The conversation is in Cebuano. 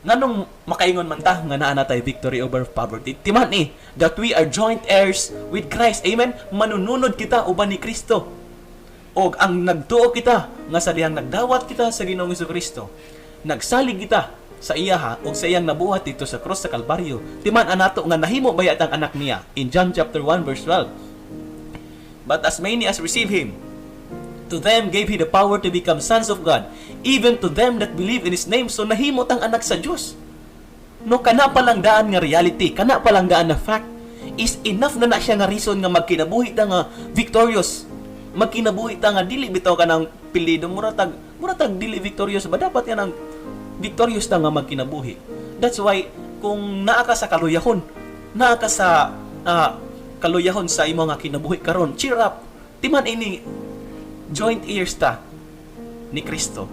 Nganong makaingon man ta nga naa na tay victory over poverty? Timan ni that we are joint heirs with Christ. Amen. Manununod kita uban ni Kristo. Og ang nagtuo kita nga sa dihang nagdawat kita sa Ginoong Kristo, nagsalig kita sa iyaha og sa iyang nabuhat dito sa cross sa Kalbaryo. Timan anato nga nahimo baya tang anak niya in John chapter 1 verse 12. "But as many as receive him, to them gave he the power to become sons of God, even to them that believe in his name." So nahimo tang anak sa Dios. No, kana pa lang daan nga reality, kana pa lang daan na fact is enough na na siya nga reason nga magkinabuhi ta nga victorious. Magkinabuhi ta nga dili bitaw kanang pilido, mura tag dili victorious ba, dapat yan ang victorious ta nga magkinabuhi. That's why kung naa ka sa kaluyahon, naa ka sa kaluyahon sa imo nga kinabuhi karon, cheer up. Timan ini, joint heirs ta ni Kristo.